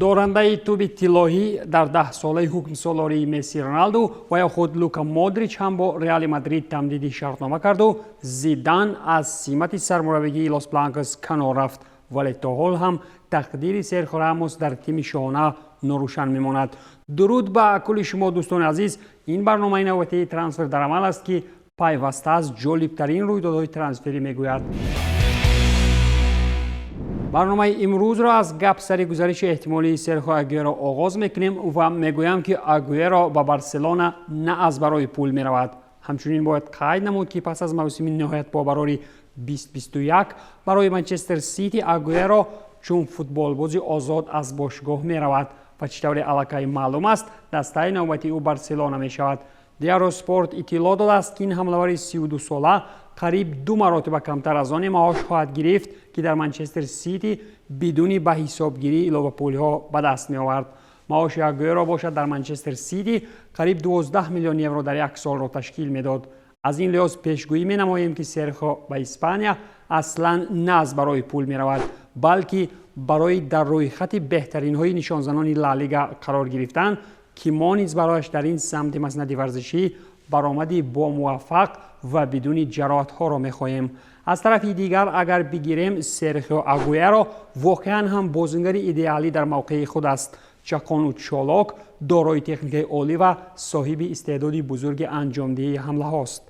Дорандаи тӯби тиллоҳӣ дар 10-солаи ҳукмсолории Месси, Роналду ва ё худ Лука Модрич ҳам бо Реали Мадрид тамдиди шартнома карду Зидан аз симати сармураббигии Лос Бланкос канор рафт, вале то ҳол ҳам тақдири Серхо Рамос дар тими шоҳона норӯшан мемонад. Дуруд ба кулли шумо, дӯстони азиз! Ин барномаи навбатии «Трансфер дар амал» аст, ки пайваста аз ҷолибтарин рӯйдодҳои трансферӣ мегӯяд. Барномаи имрӯзро аз гап сари гузариши эҳтимолии Серхо Агуэро оғоз мекунем ва мегӯям, ки Агуэро ба Барселона на аз барои пул меравад. Ҳамчунин бояд қайд намуд, ки пас аз мавсими ниҳоят побарори 2021 барои Манчестер Сити, Агуэро чун футболбози озод аз бошгоҳ меравад ва чӣ тавре аллакай маълум аст, дастаи навбати ӯ Барселона мешавад. Диаро Спорт иттилоъ додааст, ки ин ҳамлавари 32-сола қариб ду маротиба камтар аз оне маош хоҳад гирифт, ки дар Манчестер Сити бидуни ба ҳисобгирии иловапулиҳо ба даст меовард. Маоши Агуэро бошад, дар Манчестер Сити қариб 12 миллион евро дар як солро ташкил медод. Аз ин лиҳоз пешгӯӣ менамоем, ки Серхо ба Испания аслан на аз барои пул меравад, балки барои дар рӯйхати беҳтаринҳои нишонзанони Ла Лига қарор гирифтан, ки мо низ барояш дар ин самти маснади варзишӣ баромади бомуваффақ ва бидуни ҷароҳатҳоро мехоҳем. Аз тарафи дигар агар бигирем, Серхио Агуэро воқеан ҳам бозингари идеалӣ дар мавқеи худ аст: чақону чолок, дорои техникаи олӣ ва соҳиби истеъдоди бузурги анҷомдиҳии ҳамлаҳост.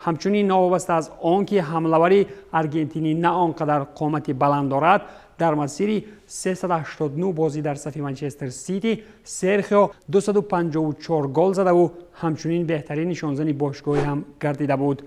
Ҳамчунин, новобаста аз он ки ҳамлавари аргентинӣ на он қадар қомати баланд дорад, дар масири 389 бозӣ дар сафи Манчестер Сити Серхио 254 гол задаву ҳамчунин беҳтарин нишонзани бошгоҳӣ ҳам гардида буд.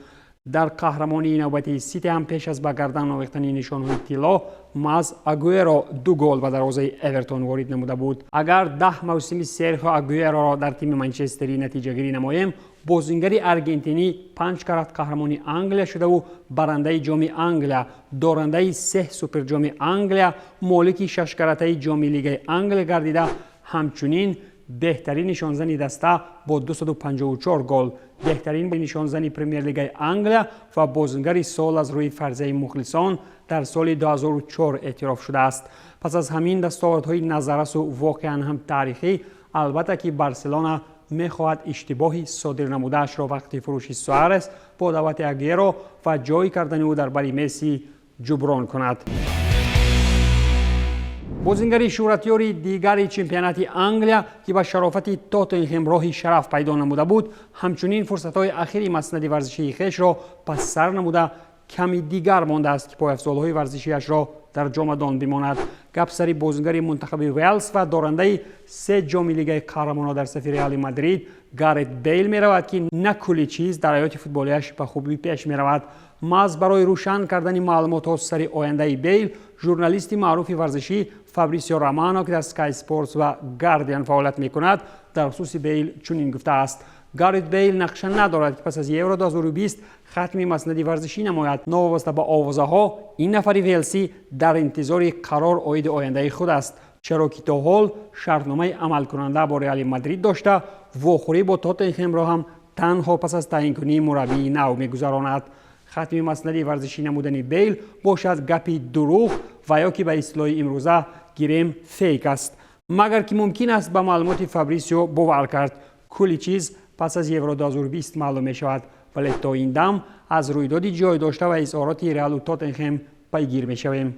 Дар қаҳрамонии навбатии Сити ҳам пеш аз ба гардан овехтани нишонҳои тилло маҳз Агуэро ду гол ба дарвозаи Эвертон ворид намуда буд. Агар 10 мавсими Серхио Агуэроро дар тими манчестерӣ натиҷагирӣ намоем, бозингари аргентинӣ панҷ карат қаҳрамони Англия шудаву барандаи Ҷоми Англия, дорандаи се Суперҷоми Англия, молики шашкаратаи Ҷоми Лигаи Англия гардида, ҳамчунин беҳтарин нишонзани даста бо 254 гол, беҳтарин нишонзани Премер-лигаи Англия ва бозингари сол аз рӯи фарзияи мухлисон дар соли 2004 эътироф шудааст. Пас аз ҳамин дастовардҳои назаррасу воқеан ҳам таърихӣ, албатта ки Барселона мехоҳад иштибоҳи содир намудаашро вақти фурӯши Суарес бо даъвати Агуэро ва ҷой кардани ӯ дар бари Месси ҷуброн кунад. Бозингари шӯҳратёри дигари чемпионати Англия, ки ба шарофати Тоттенхем роҳи шараф пайдо намуда буд, ҳамчунин фурсатҳои ахири маснади варзишии хешро пас сар намуда, ками дигар мондааст, ки пойафзолҳои варзишиашро дар ҷомадон бимонад. Гап сари бозингари мунтахаби Велс ва дорандаи се Ҷоми Лигаи Қаҳрамонҳо дар сафи Реали Мадрид Гарет Бейл меравад, ки на кулли чиз дар ҳаёти футболиаш ба хубӣ пеш меравад. Маҳз барои рӯшан кардани маълумотҳо сари ояндаи Бейл, журналисти маъруфи варзишӣ Фабрисио Романо, ки дар Sky Sports ва Гардиан фаъолият мекунад, дар хусуси Бейл чунин гуфтааст: «Гарет Бейл нақша надорад, ки пас аз Евро 2020 хатми маснади варзишӣ намояд. Новобаста ба овозаҳо, ин нафари велсӣ дар интизори қарор оиди ояндаи худ аст, чаро ки то ҳол шартномаи амалкунанда бо Реали Мадрид дошта, вохӯрӣ бо Тоттенхемро ҳам танҳо пас аз таъинкунии мураббии нав мегузаронад. Хатми маснади варзишӣ намудани Бейл бошад, гапи дурӯғ ва ё ки ба истилоҳи имрӯза гирем, фейк аст. Магар ки мумкин аст ба маълумоти Фабрисио бовар кард. Кулли чиз пас аз Евро 2020 маълум мешавад, вале то ин дам аз рӯйдоди ҷой дошта ва изҳороти Реалу Тоттенхем пайгир мешавем».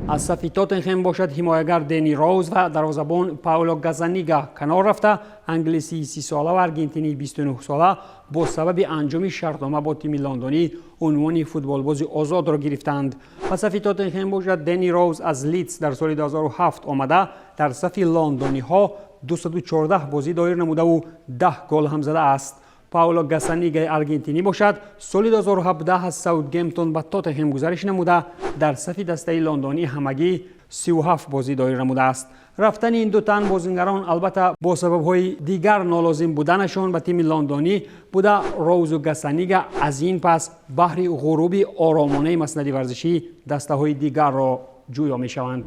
Аз сафи Тоттенхем бошад, ҳимоягар Дени Роуз ва дарвозабон Пауло Газанига канор рафта, англисии 30-сола ва аргентинии 29-сола бо сабаби анҷоми шартнома бо тими лондонӣ унвони футболбози озодро гирифтанд. Ба сафи Тоттенхем бошад, Дени Роуз аз Лидс дар соли 2007 омада, дар сафи лондониҳо 214 бозӣ доир намудаву 10 гол ҳам задааст. Пауло Гасанигаи аргентинӣ бошад, соли 2017 аз Саутгемптон ба Тоттенхем гузариш намуда, дар сафи дастаи лондонӣ ҳамагӣ 37 бозӣ доир намудааст. Рафтани ин ду тан бозингарон, албатта, бо сабабҳои дигар нолозим буданашон ба тими лондонӣ буда, Роузу Гасанига аз ин пас баҳри ғуруби оромонаи маснади варзишӣ дастаҳои дигарро ҷӯё мешаванд.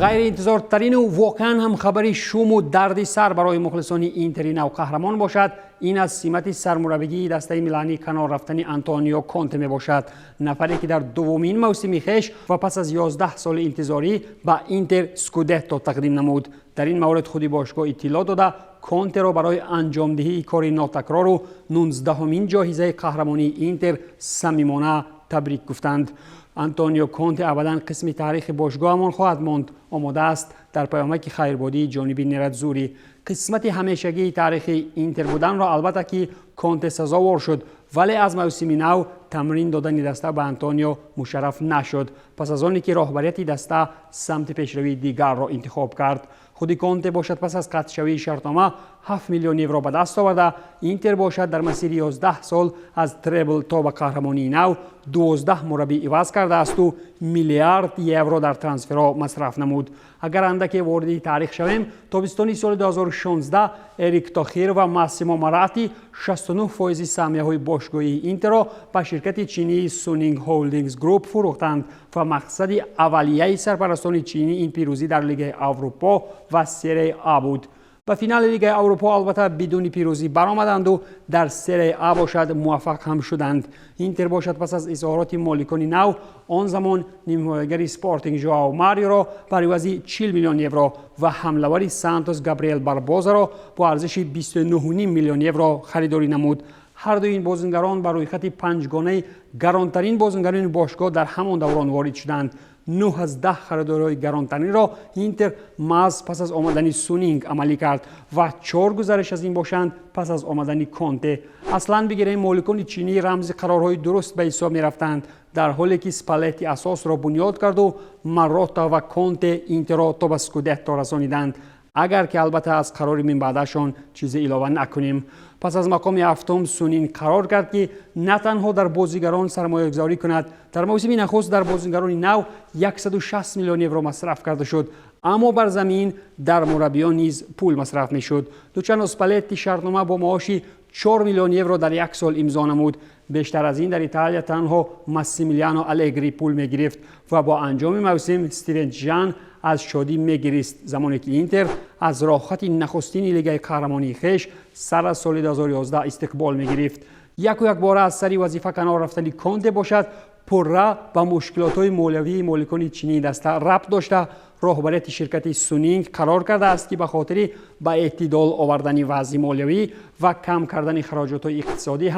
Ғайриинтизортарину воқеан ҳам хабари шуму дарди сар барои мухлисони Интери нав қаҳрамон бошад, ин аз симати сармураббигии дастаи Миланӣ канор рафтани Антонио Конте мебошад, нафаре ки дар дуввумин мавсими хеш ва пас аз 11 соли интизорӣ ба Интер скудетто тақдим намуд. Дар ин маврид худи бошгоҳ иттилоъ дода, Контеро барои анҷомдиҳии кори нотакрору 19-умин ҷоизаи қаҳрамонии Интер самимона табрик гуфтанд. «Антонио Конте абадан қисми таърихи бошгоҳамон хоҳад монд», омодааст дар паёмаки хайрбодии ҷониби нератзури. Қисмати ҳамешагии таърихи Интер буданро албатта ки Конте сазовор шуд, вале аз мавсими нав тамрин додани даста ба Антонио мушарраф нашуд, пас аз оне ки роҳбарияти даста самти пешравии дигарро интихоб кард. Худи Конте бошад, пас аз қатъшавии шартнома 7 миллион евро ба даст оварда. Интер бошад, дар масири 11 сол аз требл то ба қаҳрамонии нав 12 мураббӣ иваз кардаасту миллиард евро дар трансферҳо масраф намуд. Агар андаке вориди таърих шавем, тобистони соли 2016 Эрик Тохир ва Массимо Марати 69 фоизи саҳмияҳои бошгоҳии Интерро ба ширкати чинии Сунинг Холдингс Груп фурӯхтанд ва мақсади аввалияи сарпарастони чинӣ ин пирӯзӣ дар Лигаи Аврупо ва Серияи А буд. Ба финали Лигаи Аврупо албатта бидуни пирӯзӣ баромаданду дар Серияи А бошад, муваффақ ҳам шуданд. Интер бошад, пас аз изҳороти моликони нав, он замон нимҳимоягари Спортинг Жоао Мариоро бар ивази 40 миллион евро ва ҳамлавари Сантос Габриэл Барбозаро бо арзиши 29,5 миллион евро харидорӣ намуд. Ҳардуи ин бозингарон ба рӯйхати панҷгонаи гаронтарин бозингарони бошгоҳ дар ҳамон даврон ворид шуданд. 9 аз 10 харидориҳои гаронтаринро Интер маҳз пас аз омадани Сунинг амалӣ кард ва чор гузариш аз ин бошанд, пас аз омадани Конте. Аслан бигирем, моликони чинӣ рамзи қарорҳои дуруст ба ҳисоб мерафтанд, дар ҳоле ки Спалетти асосро бунёд карду Марота ва Конте Интерро то ба скудетто расониданд, агар ки албатта аз қарори минбаъдашон чизе илова накунем. Пас аз мақоми ҳафтум Сунин қарор кард, ки на танҳо дар бозигарон сармоягузорӣ кунад. Дар мавсими нахуст дар бозигарони нав 160 миллион евро масраф карда шуд, аммо бар замин дар мураббиён низ пул масраф мешуд. Лучано Спалетти шартнома бо маоши 4 миллион евро дар як сол имзо намуд. Бештар аз ин дар Италия танҳо Массимилиано Алегри пул мегирифт ва бо анҷоми мавсим Стивен Жан аз шодӣ мегирист, замоне ки Интер аз роҳхати нахустини Лигаи қаҳрамонии хеш сар аз соли 2011 истиқбол мегирифт. Яку якбора аз сари вазифа канор рафтани Конте бошад, пурра ба мушкилотҳои молиявии моликони чинии даста рабт дошта, роҳбарияти ширкати Сунинг қарор кардааст, ки ба хотири ба эътидол овардани вазъи молиявӣ ва кам кардани хароҷотҳои иқтисодӣ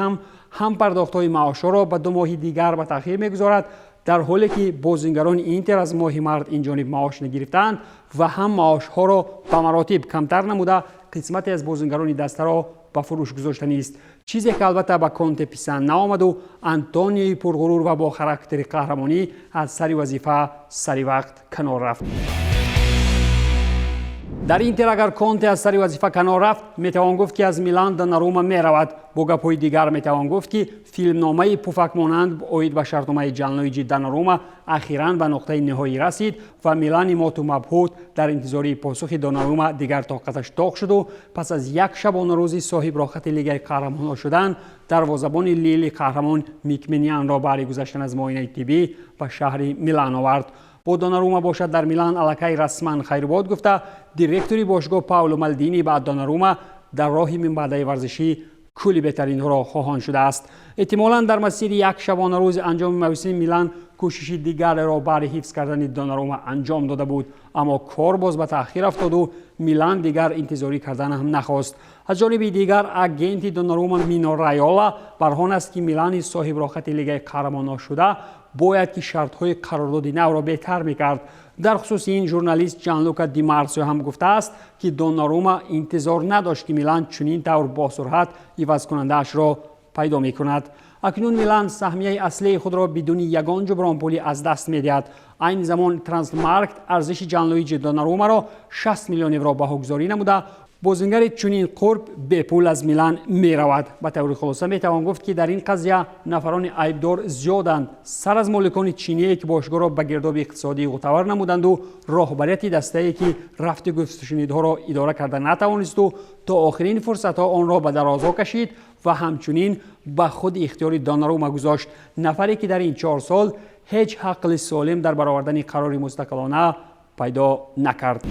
ҳам пардохтҳои маошҳоро ба 2 моҳи дигар ба таъхир мегузорад, дар ҳоле ки бозингарони Интер аз моҳи март ин ҷониб маош нагирифтаанд, ва ҳам маошҳоро ба маротиб камтар намуда, қисмате аз бозингарони дастаро ба фурӯш гузоштанист, чизе ки албатта ба Конте писанд наомаду Антониои пурғурур ва бо характери қаҳрамонӣ аз сари вазифа сари вақт канор рафт. Дар Интер агар Конте аз сари вазифа канор рафт, метавон гуфт, ки аз Милан Донарума меравад. Бо гапҳои дигар метавон гуфт, ки филмномаи пуфакмонанд оид ба шартномаи Ҷанлуиҷи Донарума ахиран ба нуқтаи ниҳоӣ расид ва Милани моту мабҳут дар интизории посухи Донарума дигар тоқаташ тоқ шуду пас аз як шабонарӯзи соҳиброхати Лигаи қаҳрамонҳо шудан, дарвозабони Лили қаҳрамон Мик Меньянро баъди гузаштан аз муоинаи тиббӣ ба шаҳри Милан овард. Бо Донарума бошад, дар Милан аллакай расман хайрбод гуфта, директори бошгоҳ Пауло Малдини ба Донарума дар роҳи минбаъдаи варзишӣ кулли беҳтаринҳоро хоҳон шудааст. Эҳтимолан дар масири як шабонарӯзи анҷоми мавсими Милан кӯшиши дигареро баҳри ҳифз кардани Донарума анҷом дода буд, аммо кор боз ба таъхир афтоду Милан дигар интизорӣ кардан ҳам нахост. Аз ҷониби дигар, агенти Донарума Мино Райола барҳон аст, ки Милани соҳиброхати Лигаи қаҳрамонҳо шуда бояд ки шартҳои қарордоди навро беҳтар мекард. Дар хусуси ин журналист Ҷанлука Димарсио ҳам гуфтааст, ки Донарума интизор надошт, ки Милан чунин тавр босуръат ивазкунандаашро пайдо мекунад. Акнун Милан саҳмияи аслии худро бидуни ягон ҷубронпулӣ аз даст медиҳад. Айни замон Трансфермаркт арзиши Ҷанлуиҷи Донарумаро 60 миллион евро баҳогузорӣ намуда, бозингари чунин қурб бепул аз Милан меравад. Ба таври хулоса метавон гуфт, ки дар ин қазия нафарони айбдор зиёданд, сар аз моликони чиние, ки бошгоҳро ба гирдоби иқтисодии ғӯтавар намуданду роҳбарияти дастае, ки рафти гуфтушунидҳоро идора карда натавонисту то охирин фурсатҳо онро ба дарозо кашид, ва ҳамчунин ба худ ихтиёри Донарума гузошт, нафаре ки дар ин 4 сол ҳеҷ ҳақли солим дар баровардани қарори мустақилона пайдо накард.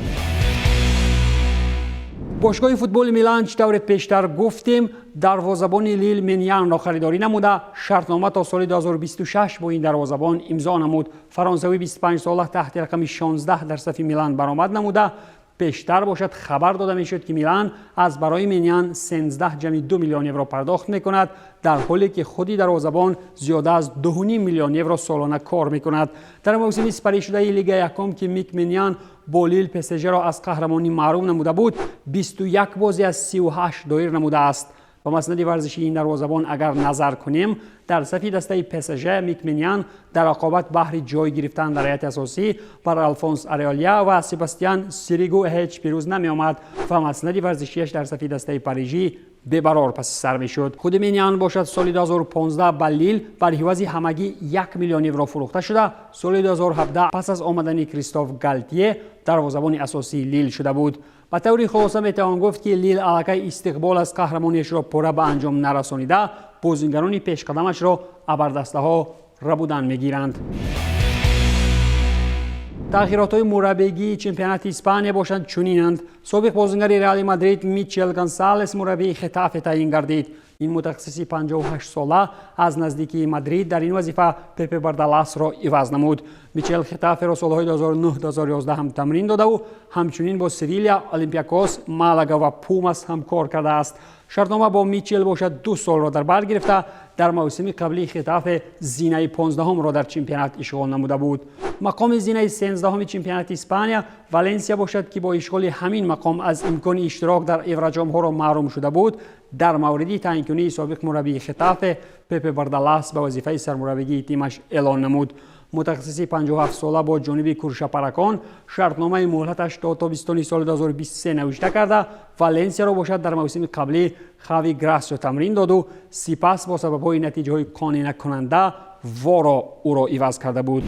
Бошгоҳи футболи Милан, чӣ тавре пештар гуфтем, дарвозабони Лил Меньянро харидорӣ намуда, шартнома то соли 2026 бо ин дарвозабон имзо намуд. Фаронсавӣ 25 сола таҳти рақами 16 дар сафи Милан баромад намуда, пештар бошад, хабар дода мешуд, ки Милан аз барои Менян 13,2 миллион евро пардохт мекунад, дар ҳоле ки худи дарвозабон зиёда аз 2,5 миллион евро солона кор мекунад. Дар мавсими сипаришудаи Лига якум, ки Мик Менян бо Лил ПСЖро аз қаҳрамонӣ маҳрум намуда буд, 21 бозӣ аз 38 доир намудааст. Ба маснади варзишии ин дарвозабон агар назар кунем, дар сафи дастаи ПСЖ Мик Менян дар рақобат баҳри ҷой гирифтан дар ҳайати асосӣ бар Алфонс Ареоля ва Себастьян Сиригу ҳеҷ пирӯз намеомад ва маснади варзишиаш дар сафи дастаи парижӣ бебарор паси сар мешуд. Худи Менян бошад, соли 2015 ба Лил бар ҳивази ҳамагӣ 1 миллион евро фурӯхта шуда, соли 2017 пас аз омадани Кристоф Галтье дарвозабони асосии Лил шуда буд. Ба таври хулоса метавон гуфт, ки Лил аллакай истиқбол аз қаҳрамониашро пурра ба анҷом нарасонида, бозингарони пешқадамашро абардастаҳо рабудан мегиранд. Тағйиротҳои мураббигии чемпионати Испания бошанд, чунинанд. Собиқ бозингари Реали Мадрид Мичел Гонсалес мураббии Хетафе таъин гардид. Ин мутахассиси 58 сола аз наздикии Мадрид дар ин вазифа Пепе Бардаласро иваз намуд. Мичел Хетаферо солҳои 2009-2011 ҳам тамрин додаву ҳамчунин бо Севиля, Олимпиакос, Малага ва Пумас ҳамкор кардааст. Шартнома бо Мичел бошад, 2 солро дар бар гирифта, дар мавсими қаблии Хетафе зинаи 15-ҳумро дар чемпионат ишғол намуда буд. Мақоми зинаи 13-ҳуми чемпионати Испания Валенсия бошад, ки бо ишғоли ҳамин мақом аз имкони иштирок дар Евроҷомҳоро маҳрум шуда буд, дар мавриди таъинкунии собиқ мураббии Хетафе Пепе Бардалас ба вазифаи сармураббигии тимаш эълон намуд. Мутахассиси 57 сола бо ҷониби куршапаракон шартномаи муҳлаташ то тобистони соли 2023 навишта карда, Валенсияро бошад, дар мавсими қаблӣ Хави Грасио тамрин доду сипас бо сабабҳои натиҷаҳои қонеънакунанда Воро ӯро иваз карда буд.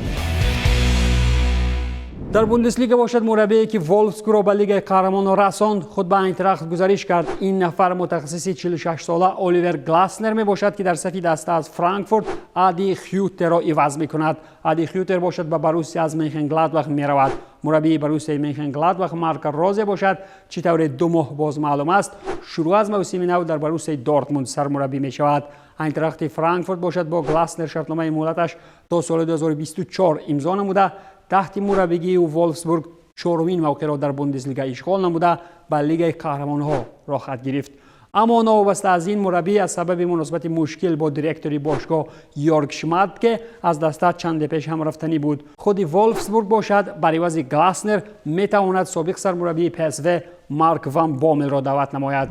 Дар Бундеслига бошад, мураббие, ки Волфсбургро ба Лигаи қаҳрамонон расонд, худ ба Айнтрахт гузариш кард. Ин нафар мутахассиси 46-сола Оливер Гласнер мебошад, ки дар сафи даста аз Франкфурт Ади Хютерро иваз мекунад. Ади Хютер бошад, ба Боруссия аз Менхенгладбах меравад. Мураббии Боруссияи Менхенгладбах Марко Розе бошад, чӣ тавре 2 моҳ боз маълум аст, шурӯъ аз мавсими нав дар Боруссияи Дортмунд сармураббӣ мешавад. Айнтрахти Франкфурт бошад, бо Гласнер шартномаи муҳлаташ то соли 2024 имзо намуда, таҳти мураббигии Волфсбург чорумин мавқеъро дар Бундеслига ишғол намуда, ба Лигаи қаҳрамонҳо роҳхат гирифт. Аммо новобаста аз ин, мураббӣ аз сабаби муносибати мушкил бо директори бошгоҳ Йорг Шмадке аз даста чанде пеш ҳам рафтанӣ буд. Худи Волфсбург бошад, бар ивази Гласнер метавонад собиқ сармураббии ПСВ Марк ван Бомелро даъват намояд.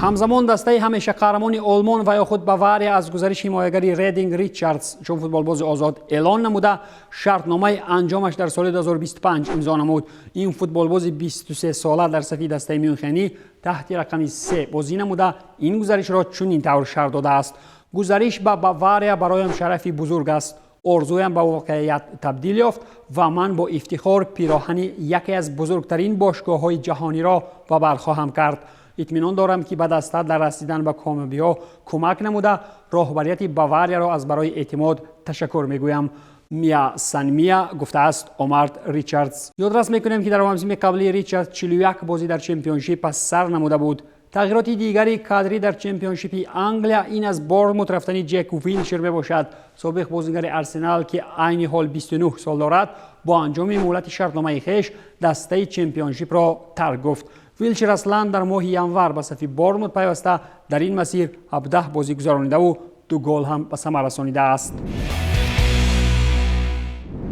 Ҳамзамон дастаи ҳамеша қаҳрамони Олмон ва ё худ Бавария аз гузариши ҳимоягари Рединг Ричардс чун футболбози озод эълон намуда, шартномаи анҷомаш дар соли 2025 имзо намуд. Ин футболбози 23 сола дар сафи дастаи мюнхенӣ таҳти рақами 3 бозӣ намуда, ин гузаришро чунин тавр шарҳ додааст: «Гузариш ба Бавария бароям шарафи бузург аст. Орзуям ба воқеият табдил ёфт ва ман бо ифтихор пироҳани яке аз бузургтарин бошгоҳҳои ҷаҳониро ба бар хоҳам кард. Итминон дорам, ки ба даста дар расидан ба комёбиҳо кӯмак намуда, роҳбарияти Баварияро аз барои эътимод ташаккур мегӯям. Мия сан мия», гуфтааст Омард Ричардс. Ёдрас мекунем, ки дар мавсими қаблии Ричардс 41 бозӣ дар Чемпионшип пас сар намуда буд. Тағйироти дигари кадрӣ дар Чемпионшипи Англия ин аз Борнмут рафтани Ҷек Вилшер мебошад. Собиқ бозингари Арсенал, ки айни ҳол 29 сол дорад, бо анҷоми муҳлати шартномаи хеш дастаи Чемпионшипро тарк гуфт. Вилшер аслан дар моҳи январ ба сафи Борнмут пайваста, дар ин масир 17 бозӣ гузаронидаву ду гол ҳам ба самар расонидааст.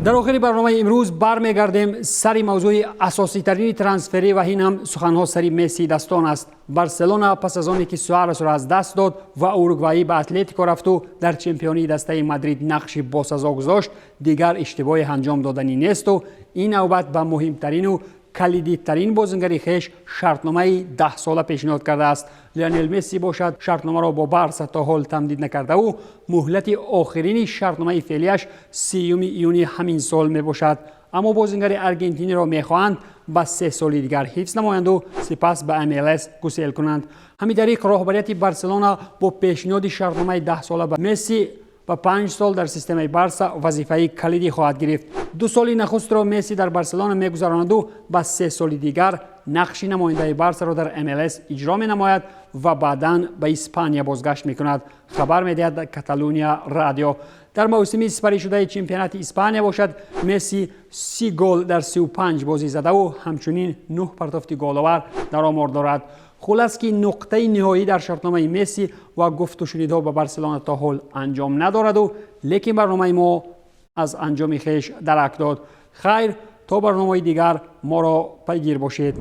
Дар охири барномаи имрӯз бармегардем сари мавзӯи асоситарини трансферӣ ва ин ҳам суханҳо сари Месси дастон аст. Барселона пас аз оне ки Суаресро аз даст дод ва уругваӣ ба Атлетико рафту дар чемпионии дастаи Мадрид нақши босазо гузошт, дигар иштибоҳе анҷом доданӣ несту ин навбат ба муҳимтарину калидитарин бозингари хеш шартномаи 10-сола пешниҳод кардааст. Лионел Месси бошад, шартномаро бо Барса то ҳол тамдид накардаву муҳлати охирини шартномаи феълияш 30 июни ҳамин сол мебошад. Аммо бозингари аргентиниро мехоҳанд ба 3 соли дигар ҳифз намоянду сипас ба МЛС гусел кунанд. Ҳамин тариқ, роҳбарияти Барселона бо пешниҳоди шартномаи 10-сола ба Месси Ба 5 сол дар системаи Барса вазифаи калидӣ хоҳад гирифт. 2 соли нахустро Месси дар Барселона мегузаронаду ба 3 соли дигар нақши намояндаи Барсаро дар МЛС иҷро менамояд ва баъдан ба Испания бозгашт мекунад, хабар медиҳад Каталуния Радио. Дар мавсими сипаришудаи чемпионати Испания бошад, Месси 30 гол дар 35 бозӣ задаву ҳамчунин 9 партофти головар дар омор дорад. Хулас, ки нуқтаи ниҳоӣ дар шартномаи Месси ва гуфтушунидҳо ба Барселона то ҳол анҷом надораду, лекин барномаи мо аз анҷоми хеш дарак дод. Хайр, то барномаи дигар моро пайгир бошед.